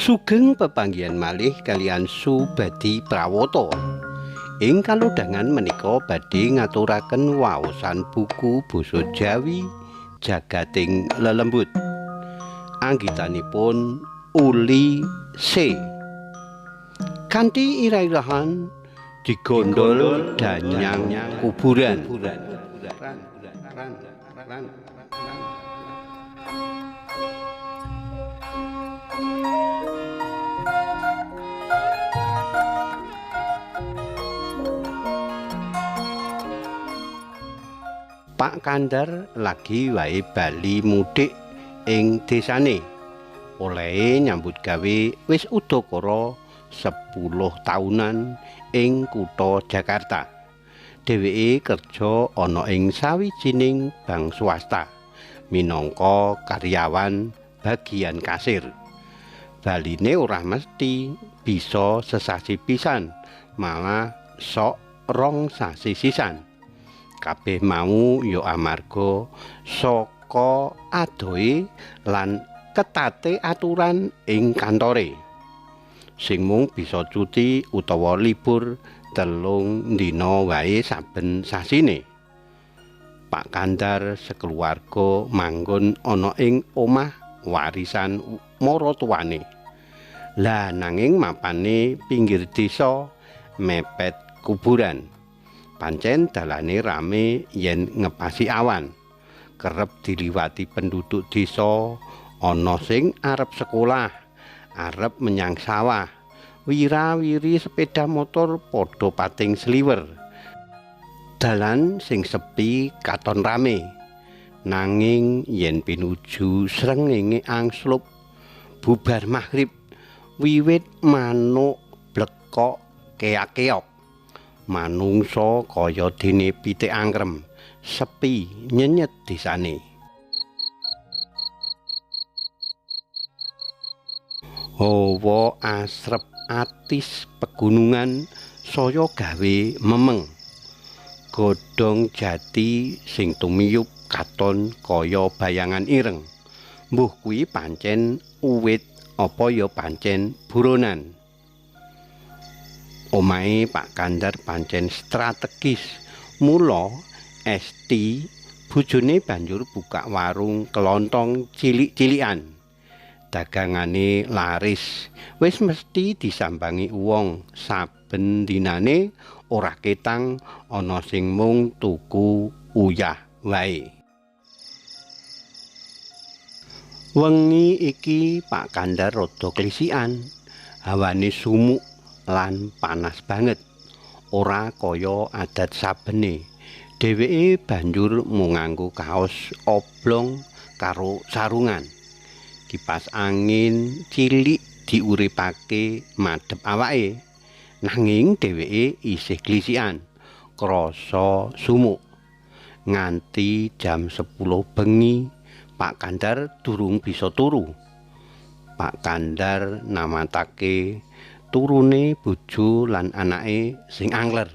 Sugeng pepanggihan malih kaliyan Subadi Prawoto. Ing kalodhangan menika badhe ngaturaken waosan buku basa Jawi Jagating Lelembut. Anggitanipun Uli C. Kanthi ira-irahan digondol danyang kuburan. Pak Kandar lagi wae bali mudik ing desane. Olehe nyambut gawe wis udakara 10 taunan ing kutha Jakarta. Dheweke kerja ana ing sawijining bank swasta minangka karyawan bagian kasir. Baline ora mesti bisa sesasi pisan, malah sok rong sasi sisan. Kabeh mau ya amarga saka adohe lan ketate aturan ing kantore. Sing mung bisa cuti utawa libur 3 dina wae saben sasine. Pak Kandar sekeluarga manggon ana ing omah warisan maratuwane. Lah nanging mapane pinggir desa mepet kuburan. Pancen dalane rame yen ngepasi awan. Kerep diliwati penduduk desa, ana sing arep sekolah, arep menyang sawah. Wira-wiri sepeda motor padha pating sliwer. Dalan sing sepi katon rame. Nanging yen pinuju srengenge angslup bubar maghrib, wiwit manuk blekok keak-keok. Manungsa kaya dene pitik angkrem, sepi nyenyet desane. Hawa asrep atis pegunungan saya gawe memeng. Godhong jati sing tumiyup katon kaya bayangan ireng. Mbuh kuwi pancen uwit apa ya pancen buronan. Omahe Pak Kandar pancen strategis. Mula Esti bojone banjur buka warung kelontong cilik-cilikan. Dagangane laris, wis mesti disambangi wong saben dinane, ora ketang ana sing mung tuku uyah wae. Wengi iki Pak Kandar rada klisikan, hawane sumuk lan panas banget. Ora kaya adat sabene. Dheweke banjur mung nganggo kaos oblong karo sarungan. Kipas angin cilik diuripake madhep awake. Nanging dheweke isih klisikan, krasa sumuk. Nganti jam 10 bengi Pak Kandar durung bisa turu. Pak Kandar namatake turune bojo lan anake sing angler.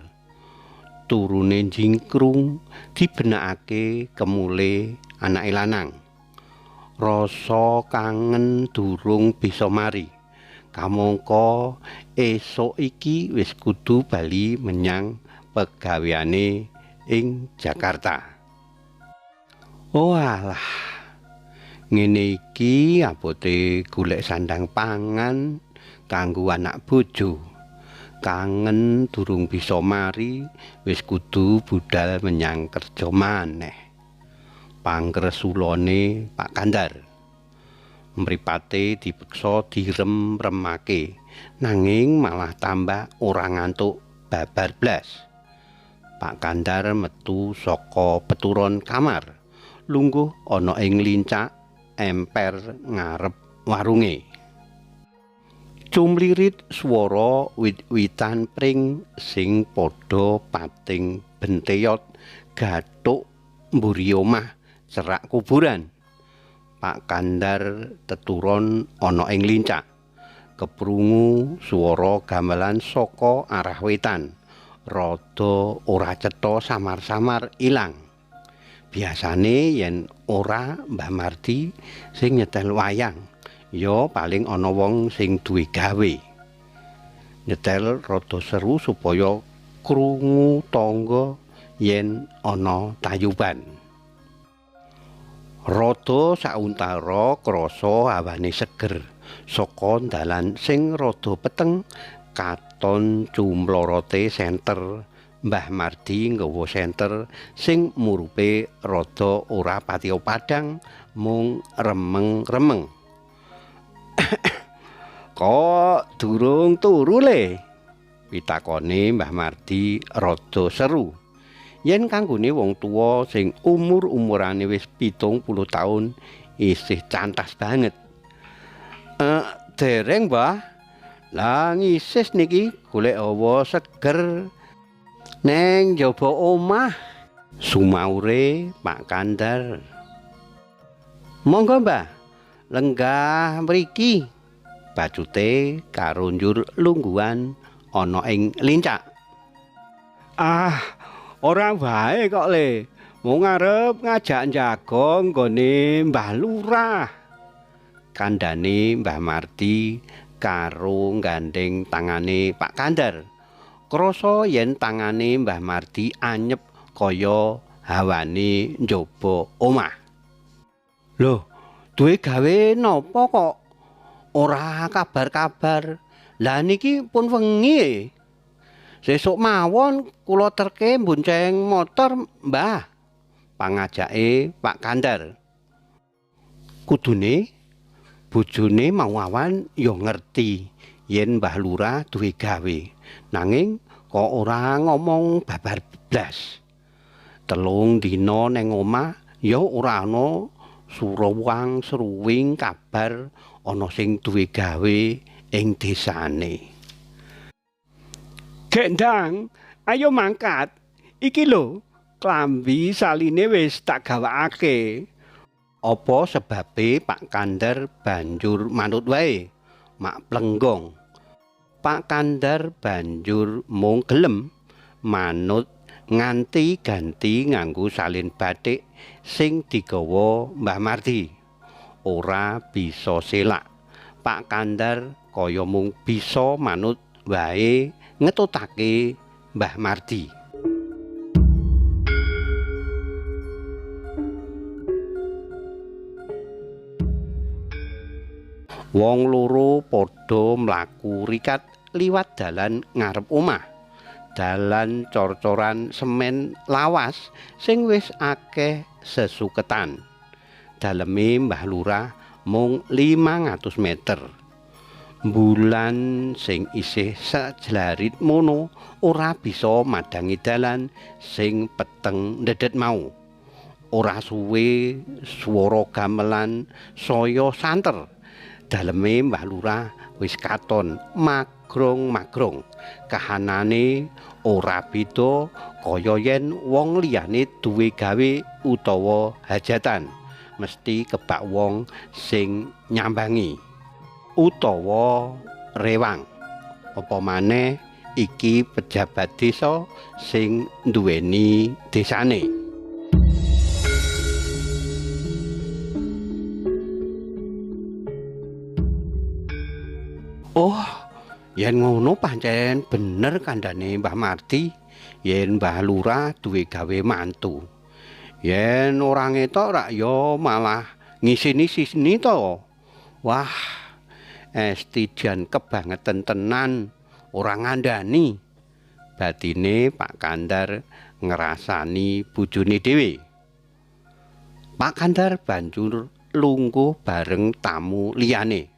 Turune jingkrung dibenakake kemule anake lanang. Rasa kangen durung bisa mari. Kamangka esuk iki wis kudu bali menyang pegaweane ing Jakarta. Oh alah, ngene iki abote golek sandang pangan kanggo anak bojo. Kangen durung bisa mari, wis kudu budal menyang kerja maneh. Pangresulane Pak Kandar. Mripate dipeksa direm-remake, nanging malah tambah ora ngantuk babar blas. Pak Kandar metu saka peturon kamar, lungguh ana ing lincak emper ngarep warunge. Cumlirit swara wit-witan pring sing padha pating benteyot gathuk mburi omah cerak kuburan. Pak Kandar teturon ana ing lincak. Keprungu swara gamelan saka arah wetan. Rada ora cetha samar-samar ilang. Biasane yen ora Mbah Mardi sing nyetel wayang, Ya paling ana wong sing duwe gawe. Nyetel rada seru supaya krungu tangga yen ana tayuban. Rada sauntara krasa hawane seger saka dalan sing rada peteng katon cumlorote senter. Mbah Mardi nggawa senter sing murupe rada ora patiya padhang mung remeng-remeng. Kok durung turu le? Pitakone Mbah Mardi rada seru. Yen kanggone wong tuwa sing umur-umurane wis 70 taun isih cantas banget. Dereng, Mbah. Lah ngisis niki golek hawa seger neng njaba omah. Sumaure Pak Kandar. Monggo, Mbah. Lenggah mriki. Bacute karo njur lungguhan ana ing lincak. Ah, ora wae kok le. Mung arep ngajak njagong nggone Mbah Lurah. Kandhane Mbah Mardi karo nggandeng tangane Pak Kandar. Krasa yen tangane Mbah Mardi anyep kaya hawane njaba omah. Lho, duwe gawe napa kok ora kabar-kabar? Lah niki pun wengi. Sesuk mawon kula terke mbonceng motor, Mbah. Pangajake Pak Kandar. Kudune bojone mau awan ya ngerti yen Mbah Lurah duwe gawe. Nanging kok ora ngomong babar blas. 3 dina neng omah ya ora ana surawang sruwing kabar ana sing duwe gawe ing desane. Gendang, ayo mangkat. Iki lho, klambi saline wis tak gawakake. Apa sebabe Pak Kandar banjur manut wae? Mak plenggong. Pak Kandar banjur mung gelem manut nganti ganti nganggo salin batik sing digawa Mbah Mardi. Ora bisa selak. Pak Kandar kaya mung bisa manut wae ngetutake Mbah Mardi. Wong loro padha mlaku rikat liwat dalan ngarep omah. Dalan cor-coran semen lawas sing wis akeh sesuketan. Daleme Mbah Lurah mung 500 meter. Bulan sing isih sejlarit mono ora bisa madangi dalan sing peteng ndedet mau. Ora suwe swara gamelan saya santer. Daleme Mbah Lurah wis katon magrong-magrong. Kahanane ora beda kaya yen wong liyane duwe gawe utawa hajatan. Mesti kebak wong sing nyambangi utawa rewang. Apa maneh iki pejabat desa sing nduweni desane. Oh, yen ngono pancen bener kandhane Mbah Mardi yen Mbah Lurah duwe gawe mantu. Yen ora ngetok rak ya malah ngisini-sini to. Wah, esti jan kebangeten tenan, ora ngandani. Batine Pak Kandar ngrasani bojone dhewe. Pak Kandar banjur lungguh bareng tamu liyane.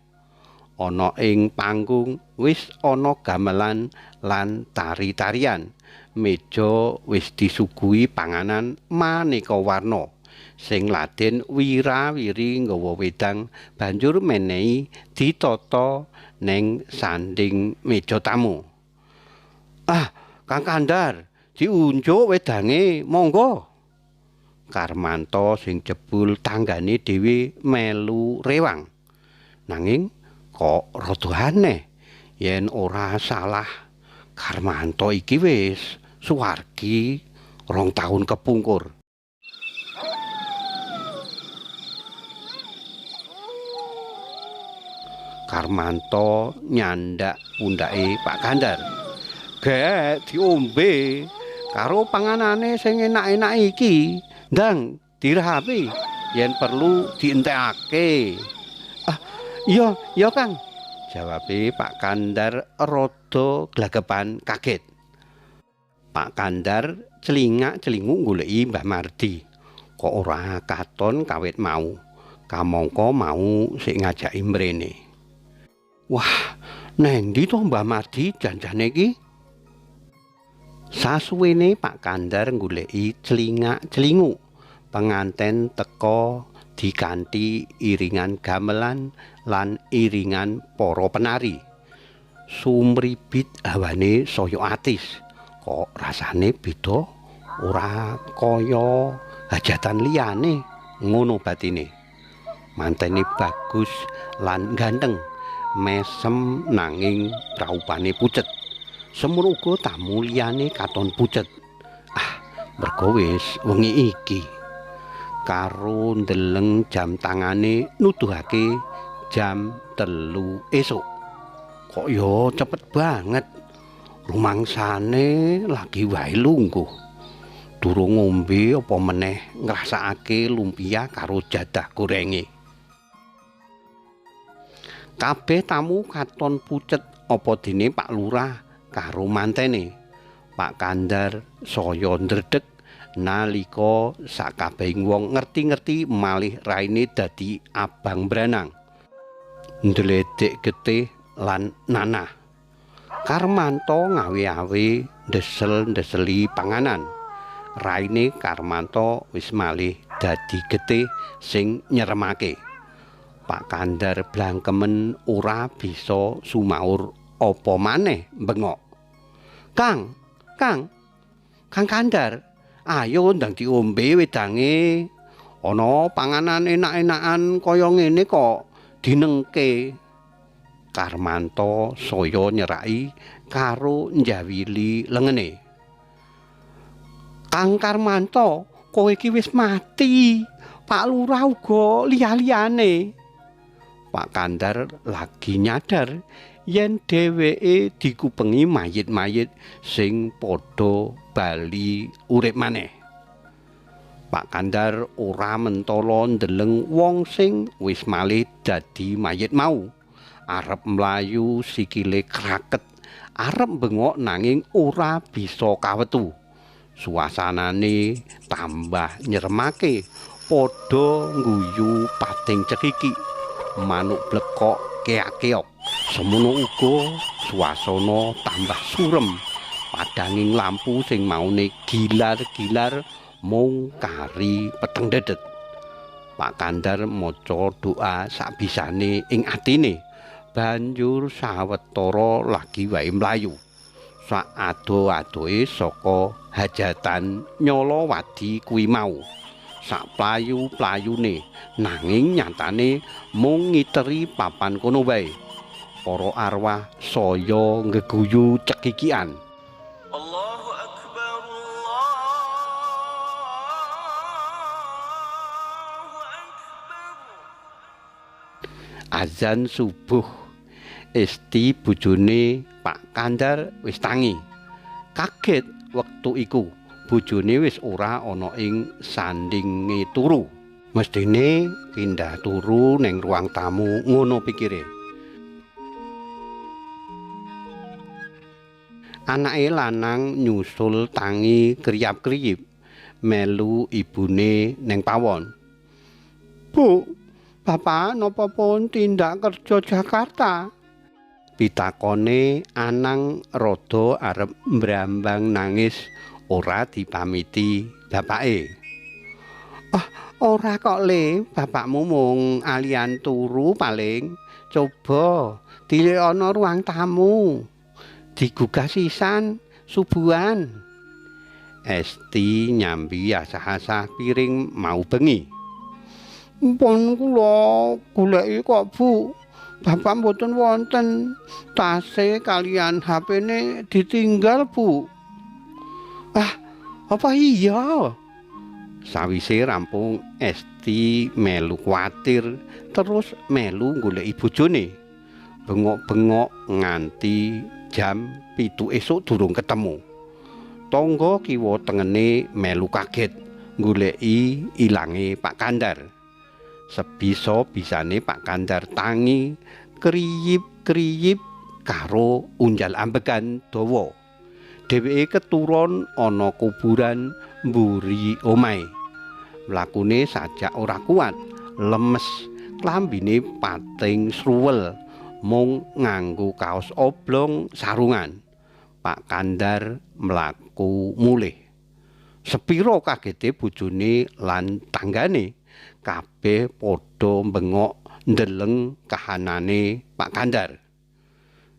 Ana ing panggung wis ana gamelan lan tari-tarian. Meja wis disuguhi panganan maneka warna. Sing laden wira-wiri nggawa wedang banjur menehi ditata ning sanding meja tamu. Ah, Kang Kandar, diunjuk wedange, monggo. Karmanto sing jebul tanggane dhewe melu rewang. Nanging kok rada aneh, yen ora salah Karmanto iki wis suwargi 2 tahun kepungkur. Karmanto nyandak pundhake Pak Kandar. "Gek diombe karo panganane sing enak-enak iki. Ndang dirahapi yen perlu dientekake." "Ah, iya, iya Kang," jawabe Pak Kandar rada glagepan kaget. Pak Kandar celingak-celinguk goleki Mbah Mardi. Kok ora katon kawit mau. Kamangka mau sik ngajaki mrene. Wah, neng ndi to Mbah Mardi janjane iki? Sasuwene Pak Kandar goleki celingak-celinguk. Penganten teka dikanthi iringan gamelan lan iringan para penari. Sumribit hawane saya atis. Kok rasane beda, ora kaya hajatan liyane, ngono batine. Mantene bagus lan ganteng, mesem nanging praupane pucet. Semono uga tamu liyane katon pucet. Ah, mergo wis wengi iki. Karo ndeleng jam tangane nuduhake jam 3 esuk. Kok yo cepet banget. Rumangsane lagi wae lungguh. Durung ngombe apa meneh ngrasakake lumpia karo jadah gorenge. Kabeh tamu katon pucet apa dene Pak Lurah karo mantene. Pak Kandar saya ndredeg nalika sakabehing wong ngerti-ngerti malih raine dadi abang branang. Ndledek getih lan nanah. Karmanto ngawe-awe ndesel-ndeseli panganan. Raine Karmanto wis malih dadi getih sing nyeremake. Pak Kandar blangkemen ora bisa sumaur apa maneh bengok. "Kang, Kang, Kang Kandar, ayo ndang diombe wedange. Ana panganan enak-enakan kaya ngene kok dinengke." Karmanto saya nyeraki karo njawili lengene. "Kang Karmanto, kowe iki wis mati. Pak Lurah uga liya-liyane." Pak Kandar lagi nyadar yen dheweke dikupengi mayit-mayit sing padha bali urip maneh. Pak Kandar ora mentala ndeleng wong sing wis malih dadi mayit mau. Arep mlayu sikile kraket, arep bengok nanging ora bisa kawetu. Suasanane tambah nyeremake, padha ngguyu pating cekiki. Manuk blekok keak-keok. Semono uga suasana tambah surem. Padanging lampu sing maune gilar-gilar mung kari peteng dedet. Pak Kandar maca doa sakbisane ing atine. Banjur sawetara lagi wae mlayu. Sak ado-adohe saka hajatan nyala wadi kuwi mau. Sak playu-playune nanging nyatane mung ngiteri papan kono wae. Para arwah saya nggeguyu cekikian. Allahu akbar, Allahu akbar. Azan subuh. Esti bojone Pak Kandar wis tangi. Kaget wektu iku bojone wis ora ana ing sandinge turu. Mestine pindah turu ning ruang tamu, ngono pikire. Anake lanang nyusul tangi kriyap-kriyip melu ibune ning pawon. "Bu, bapak napa pun tindak kerja Jakarta?" Pitakone Anang rada arep mbrambang nangis ora dipamiti bapake. "Ah, ora kok Le, bapakmu mung alian turu paling. Coba tilik ana ruang tamu. Digugah sisan subuhan." Esti nyambi asah-asah piring mau bengi. "Mpun kula goleki kok, Bu. Bapak mboten wonten. Tase kalian HP-ne ditinggal, Bu." "Ah, apa iya?" Sawise rampung Esti melu kuwatir terus melu goleki bojone. Bengok-bengok nganti jam 7 esuk durung ketemu. Tangga kiwa tengene melu kaget goleki ilange Pak Kandar. Sebisa-bisane Pak Kandar tangi kriyip-kriyip karo unjal ambekan dawa. Dheweke keturun ana kuburan mburi omahe. Mlakune sajak ora kuat, lemes, klambine pating sruwel, mung nganggo kaos oblong sarungan. Pak Kandar mlaku mulih. Sepiro kagete bojone lan tanggane, kabeh padha bengok ndeleng kahanane Pak Kandar.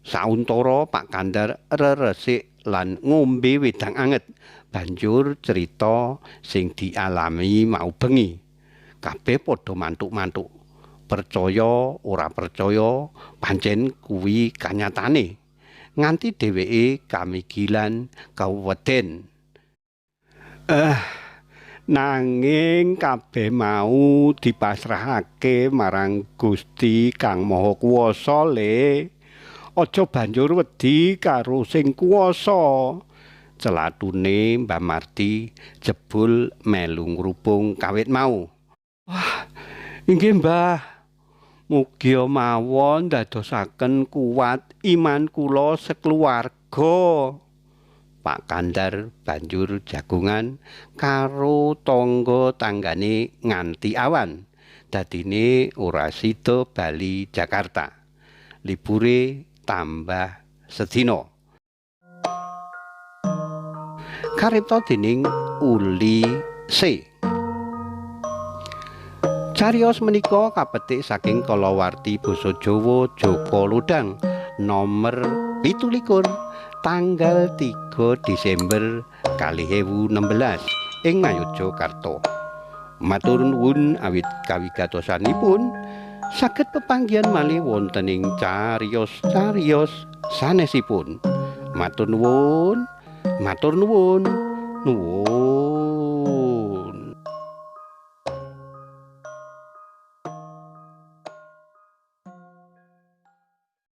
Sauntara Pak Kandar reresik lan ngombe wedang anget, banjur cerita sing dialami mau bengi. Kabeh padha mantuk-mantuk. Percaya ora percaya, pancen kuwi kanyatane. Nganti dheweke kamigilan kaweden. Nanging kabeh mau dipasrahake marang Gusti Kang Maha Kuwasa le. Aja banjur wedi karo sing kuwasa. Celatune Mbah Mardi jebul melu ngrubung kawit mau. Wah, inggih Mbah. Mugi mawon dadosaken kuwat iman kula sekeluarga. Pak Kandar banjur jagongan karo tangga tanggane nganti awan. Dadine ora sida bali Jakarta. Libure tambah sedina. Karipta dening Uli C. Cariyos menika kapetik saking kalawarti basa Jawa Joko Lodang nomer 27 tanggal 3 Desember 2016 ing Ngayogyakarta. Matur nuwun awit kawigatosanipun saged pepanggihan malih wonten ing cariyos-cariyos sanesipun. Matur nuwun, matur nuwun, nuwun.